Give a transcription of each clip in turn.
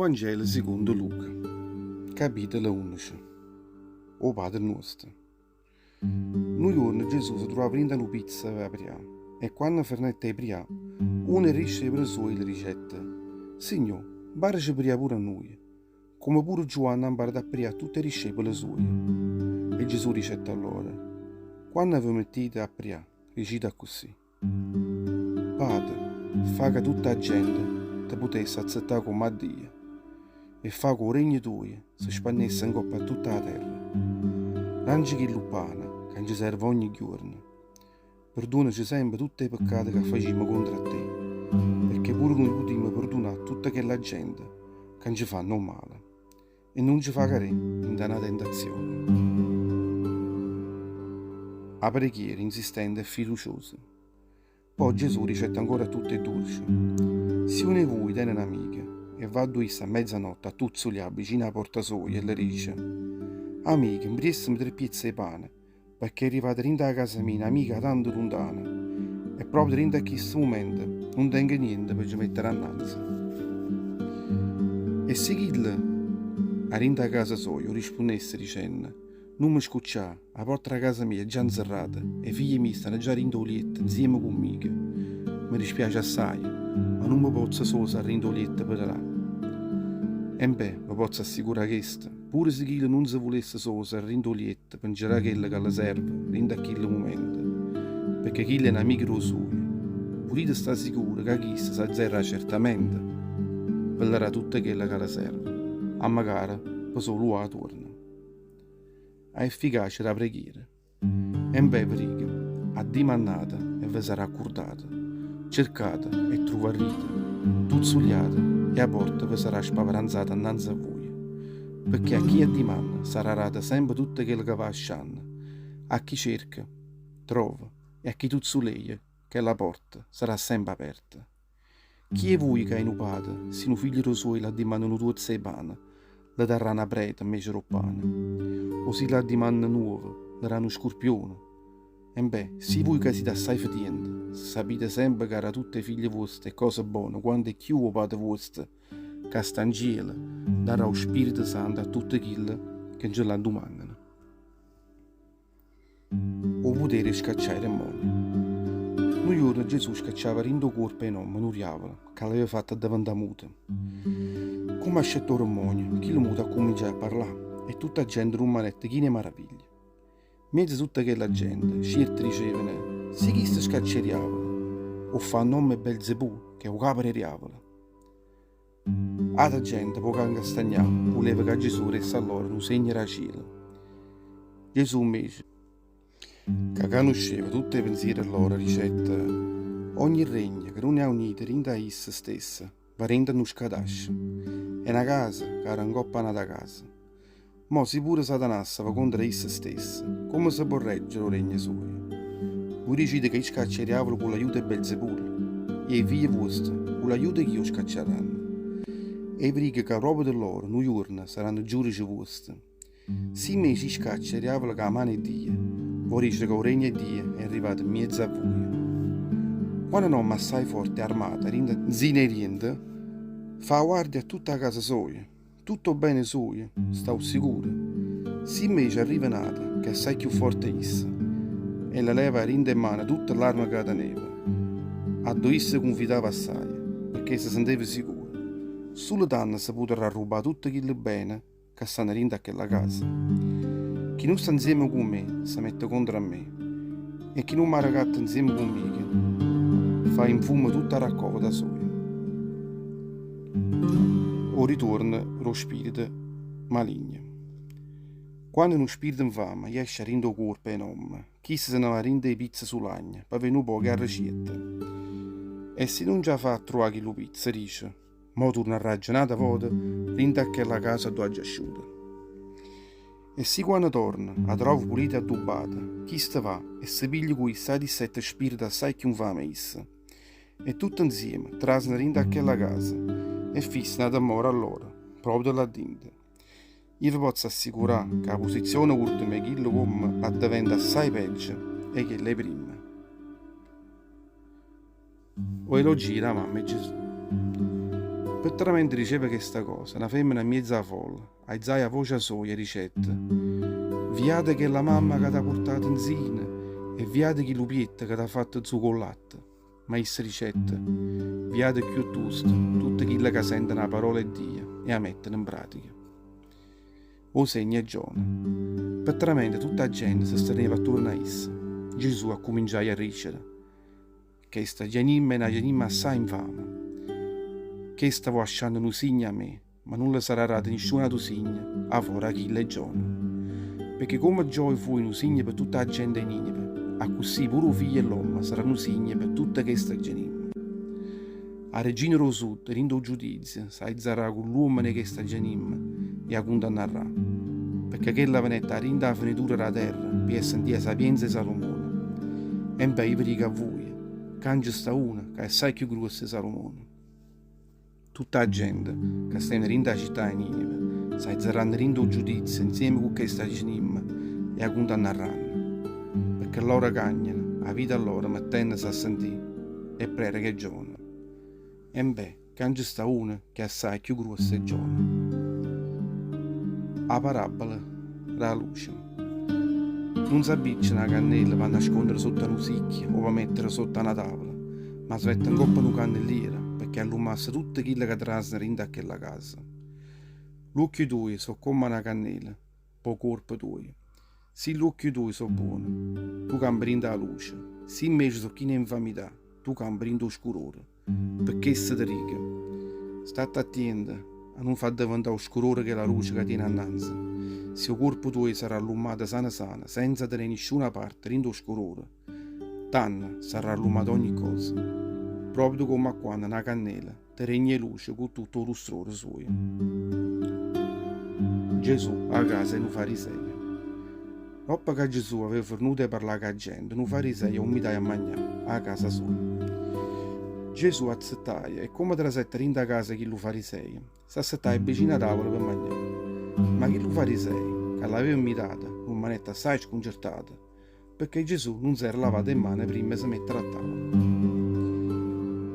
Vangelo secondo Luca, capitolo 11. 'O Padre nuosto. Nu juorno Gesù se truvava dint' a nu pizzo a prià e quanno fernette 'e prià, uno 'e discepole suoje le dicette, Signò, 'mparace prià pure a nuje, comme pure Giuanne ha 'mparato a prià a tutt' 'e discepole suoje. E Gesù dicette a loro, Quanno ve mettite a prià, dicite accussì. Pate, fa ca tutta 'a gente te putesse azzettà comm' a Dio e fa ca 'o regno tuojo se spannesse 'ncopp' a tutta 'a terra. Dance chillu pane ca nce serve ogni ghiuorno. Perduonace sempe tutt' 'e peccate ca facimmo contro a te, pecché pure nuje putimmo perdunà a tutta chella gente ca nce fanno 'o male. E nun ce fa carè dint' a na tentazione. 'A preghiera insistente e fiduciosa. Pò Gesù dicette ancora a tutt' 'e 12, Si uno 'e vuje tene n'amico e va addu isso a mezzanotte a tuzzulià vicino 'a porta soja e le dice, Amico, 'mpriesteme tre piezze 'e pane, pecché è arrivato dint' 'a casa mia n'amico 'a tanto luntano e proprio dint' a chisto mumento nun tengo niente pe ce mettere annanze. E si chillo 'a dint' 'a casa soja 'o rispunnesse dicenno, Nun me scuccià, 'a porta d' 'a casa mia è già 'nzerrata e 'e figlie miei stanno già dint' 'o lietto 'nzieme cu mmico. Me dispiace assaje, ma nun me pozzo sose 'a dint' 'o lietto pe te dà. Embè, ve pozzo assicurà chesto, pure si chillo nun se vulesse sose 'a dint' 'o lietto, Te pencerà chello ca le serve dint' a chillo mumento, pecché chillo è n'amico d' 'o sujo. Putite sta sicuro ca chisto s'azzerra certamente pe le dà tutto chello ca le serve, ammacaro pe s' 'o luà 'a tuorno. A efficacia d' 'a preghiera. Embè ve dico, addimannate e ve sarà accurdato, cercate e truvarrite, tuzzuliate e 'a porta ve sarà spaparanzata annanze a vuje. Pecché a chi addimanna sarrà dato sempe tutto chello ca va ascianno, a chi cerca, trova, e a chi tuzzuleia, chella porta sarrà sempe aperta. Chi 'e vuje ca è nu pate, si nu figlio d' 'o suojo l'addimanna nu tuozzo 'e pane, le darrà na preta 'mmece d' 'o pane? O si l'addimanna n'uovo, le dà nu scurpione? Embè, si vuje ca site assaje fetiente, sapite sempe ca dà tutt' 'e figlie vuoste 'e cose bone, quanto 'e cchiù 'o Pate vuosto, ca sta 'ncielo, darrà 'o Spirito Santo a tutte chille che nce l'addumannano. 'o putere 'e scaccià 'e demmonie. Nu juorno Gesù scacciava dint' 'o cuorpo 'e n'ommo nu diavolo ca l'aveva fatto addeventà muto. Comme ascette 'o demmonio, chillu muto accumminciaje a parlà e tutta 'a gente rummanette china 'e maraviglia. Mmiez'a tutta chella gente, cierte dicevano, Si chisto scaccia 'e diavole, 'o fa a nomme 'e Belzebù, ch'è 'o capo d' 'e diavole. Ata gente, p' 'o cancastagnà, vuleva ca Gesù desse a loro nu segno d' 'a cielo. Gesù 'mmece, ca canusceva tutt' 'e penziere lloro, dicette, Ogni regno ca nun è aunito dint' a isso stesso, va dint' a nu scatascio, e na casa care 'ncopp' a n'ata casa. Mo si pure Satanasso va contro a isso stesso, comme se po' reggere 'o regno suojo? Vui dicite ca io scaccio 'e diavule cu l'aiuto 'e Belzebul, e 'e figlie vuoste cu l'aiuto 'e chi 'o scacciarranno? E i' ve dico ca proprio lloro nu juorno saranno giudice vuoste. Si invece io scaccio 'e diavule cu 'a mano 'e Dio, vo' dicere ca 'o regno 'e Dio è arrivato 'mmiezzo a vuje. Quanno n'ommo assaje forte e armato dint' 'nzino 'e diente, fa 'a guardia a tutta 'a casa soja, Tutto 'o bene sujo sta 'o sicuro. Si invece arriva n'ato ch'è assaje cchiù forte 'e isso e le leva 'a dint' 'e mmane tutte ll'arme ca teneva, addò isso cunfidava assaje pecché se senteva sicuro, sulo tanno se putarrà arrubbà tutto chillu bene ca stanno dint' a chella casa. Chi nun sta 'nzieme cu me se mette contro a me e chi nun m'arrecatta 'nzieme cu mico fa ì 'nfummo tutta 'a raccolta soja. 'O rituorno d' 'o spirito maligno. Quanno nu spirito 'nfame jesce 'a dint' 'o cuorpo 'e n'ommo, chisto se ne va dint' 'e pizze sulagne p'avè nu poco 'e arrecietto. E si nun ce 'a fa a truvà chillu pizzo, dice, Mo turnarraggio n'ata vota dint' a chella casa addò aggio asciuto. E si quanno torna 'a trova pulita e addubbata, chisto va e se piglia cu isso ati sette spirite assaje cchiù 'nfame 'e isso. E tutte 'nzieme traseno dint' a chella casa e fissano 'a demmora lloro proprio là dinto. Io ve pozzo assicurà ca 'a pusizione urdema 'e chillo comme addeventa assaje peggio 'e chella 'e primma. O elogio d' 'a mamma 'e Gesù. Pe tramente diceva chesta cosa, na femmena 'mmiez' 'a folla, aizaje 'a vocia soja e dicette, Viata chella mamma ca t'ha purtato 'nzino e viato chillu pietto ca t'ha fatto zucà 'o latte. Ma isso dicette, Viate cchiuttosto tutte chille ca sentono 'a parola 'e Dio e 'a mettono 'npratica. O segno 'e Giona. Pe tramente tutta 'a gente se stenneva attuorno a isso, Gesù accuminciaje a dicere, Chesta genimma è na genimma assaje 'nfama. Chesta vò ascianno nu signo 'a me, ma nun le sarrà dato nisciun atu signo 'a fora 'a chillo 'e Giona. Pecché comme Giona fuje nu signo pe tutta 'a gente 'e Ninive, accussì pure 'o Figlio 'e ll'ommo sarrà nu signo pe tutta chesta genimma. A regina d' 'o sud, dint' 'o giudizio, s'aizarrà cu ll'uommene 'e chesta genimma e 'a cundannarrà, pecché chella venette 'a dint' 'a fenitura d' 'a terra pe sentì 'a sapienza 'e Salomone. Embè, io ve dico a vuje, ccà nce sta uno ca è assaje cchiù gruosso 'e Salomone. Tutta 'a gente ca steva dint' 'a città 'e Ninive s'aizarranno dint' 'o giudizio 'nzieme cu chesta genimma e 'a cundannarranno, pecché lloro cagnano 'a vita lloro mettennose a sentì 'e ppredeche 'e Giona. Embè, ccà nce sta uno ch'è assaje cchiù gruosso 'e Giona. 'A parabbola d' 'a luce. Nun s'appiccia na cannella p'annasconnere sotto a nu sicchio o p' 'a mettere sotto a na tavola, ma se mette 'ncopp' a nu cannelliere pecché allummasse tutte chille ca traseno dint' a chella casa. L'uocchie tuoje so' comm' a na cannela p' 'o cuorpo tuojo. Si ll'uocchie tuoje so' buone, tu campe dint' 'a luce, si invece so' chine 'e 'nfamità, tu campe dint' 'o scurore. Pe chesto te dico, statte attiento a nun fa addeventà 'o scurore chella luce ca tiene annanze, si 'o cuorpo tuojo sarrà allummato sano sano, senza tenè nisciuna parte dint' 'o scurore, tanno sarrà allummata ogni cosa, proprio comm' a quanno na cannela te regne 'e luce cu tutto 'o lustrore suojo. Gesù 'a casa 'e nu farisejo. Doppo ca Gesù aveva fernuto 'e parlà cu 'a gente, nu farisejo 'o 'mmitaje a magnà 'a casa soja. Gesù azzettaje e comme trasette dint' 'a casa 'e chillu farisejo, s'assettaje vicino 'a tavola pe magnà. Ma chillu farisejo, ca l'aveva 'mmitato, rummanette assaje scuncertato, pecché Gesù nun s'era lavato 'e mmane primma 'e se mettere a tavola.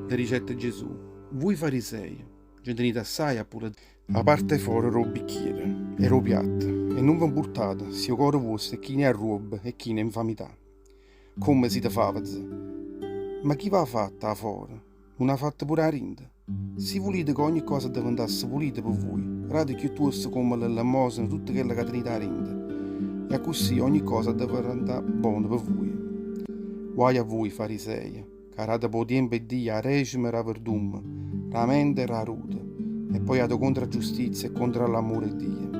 Le dicette Gesù, Vui fariseje, nce tenite assaje a pulezzà 'a parte 'e fore d' 'o bicchiere e d' 'o piatto e nun ve 'mpurtate si 'o core vuosto è chino 'e arruobbe e chino 'e 'nfamità. Comme site faveze! Ma chi v'ha fatto 'a fore, nun 'ha fatto pure 'a dinto? Si vulite ca ogni cosa addeventasse pulita pe vuje, date cchiuttosto comme ll'elemmosena tutto chello ca tenite 'a dinto, e accussì ogni cosa addeventarrà bona pe vuje. Guaje a vuje, fariseje, ca date p' 'o tiempo 'e Dio 'a decima d' 'a verdumma, d' 'a menta e d' 'a ruta, e po' jate contro 'a giustizia e contro a ll'ammore 'e Dio.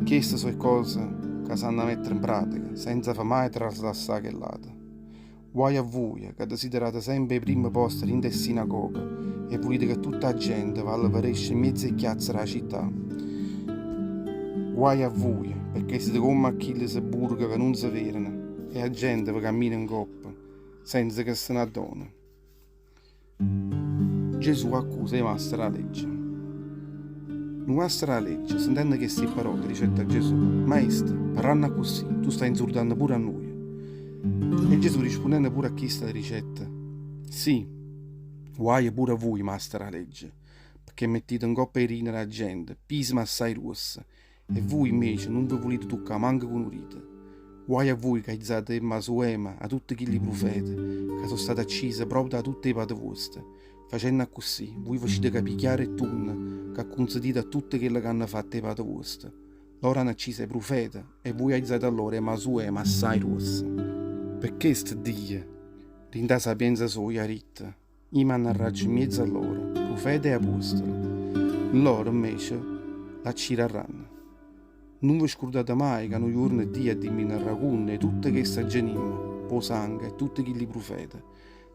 Cheste so' 'e ccose ca s'hann' 'a mettere 'npratica, senza fa maje traslassà chell'ata. Guaje a vuje ca desiderate sempe 'e primme poste dint' 'e ssinagoche e vulite che tutta 'a gente v'alleveresce 'mmiez' 'e chiazze d' 'a città. Guaje a vuje, pecché site comm' a chille sebburche ca nun se vereno e 'a gente ve cammina 'ncoppa senza che se n'addona. Gesù accusa 'e maste d' 'a legge. Nu masto d' 'a legge, sentenno chesti parole, dicette a Gesù, Maestro, parlanno accussì, tu staje 'nzurdanno pure a nuje. E Gesù rispunnenno pure a chisto le dicette, Sì, guaje pure a vuje, maste d' 'a legge, pecché mettite 'ncopp' 'e rine d' 'a gente piseme assaje gruosse E vui invece nun ve vulite tuccà manco cu nu dito. Guai a vui ca aizate 'e masueme a tutte chilli prufete ca so' state accise proprio da tutte 'e pate vuoste. Facenno accussì, vui facite capì chiaro e tunno ca accunsentite a tutte chello ca hanno fatto 'e pate vuoste. Loro hanno acciso 'e prufete e vui aizate a loro 'e masueme assai gruosse. Pe chesto Dio, dint' 'a sapienza soja, ha ditto, Io mannarraggio 'mmiez'a lloro prufete e apuostole, lloro 'mmece l'accirarranno. Nun ve scurdate maje ca nu juorno Dio addimminarrà cunto 'e tutta chesta genimma p' 'o sanghe 'e tutte chilli prufete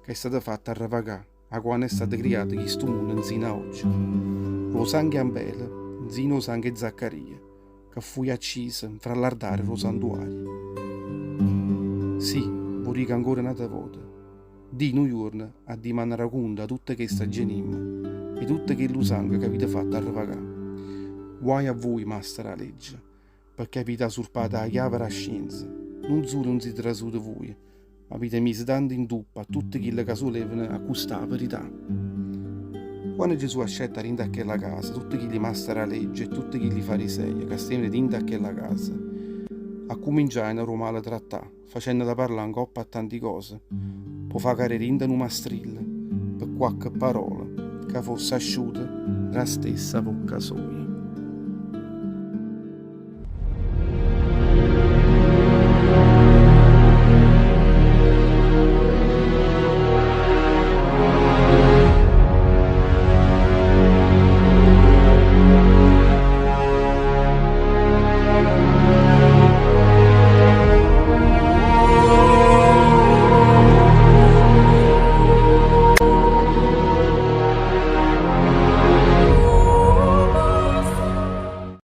ca è stato fatto arrevacà 'a quanno è stato criato chistu munno 'nzino a ogge, d' 'o sanghe 'e Abele 'nzino 'o sanghe 'e Zaccaria ca fuje acciso 'nfra ll'ardare d' 'o santuario. Sì, v' 'o dico ancora n'ata vota. Dio nu juorno addimannarà cunto a tutta chesta genimma 'e tutto chellu sango c'avite fatto arrevacà. Guai a vui, maste d' 'a legge, pecché avite asurpato 'a chiave d' 'a scienza, nun sulo nun site trasute vuje, ma avite miso tanto intuppo a tutte chille ca se vulevano accustà 'a verità. Quanno Gesù ascette 'a dint' a chella casa, tutte chilli maste d' 'a legge e tutte chilli fariseje ca stevano dint' a chella casa, accumminciajeno a d' 'o maletrattà, facennolo parlà 'ncopp' a tanti cose, p' 'o fà cadé dint' a nu mastrillo pe quacche parola ca fosse asciuta d' 'a stessa vocca soja.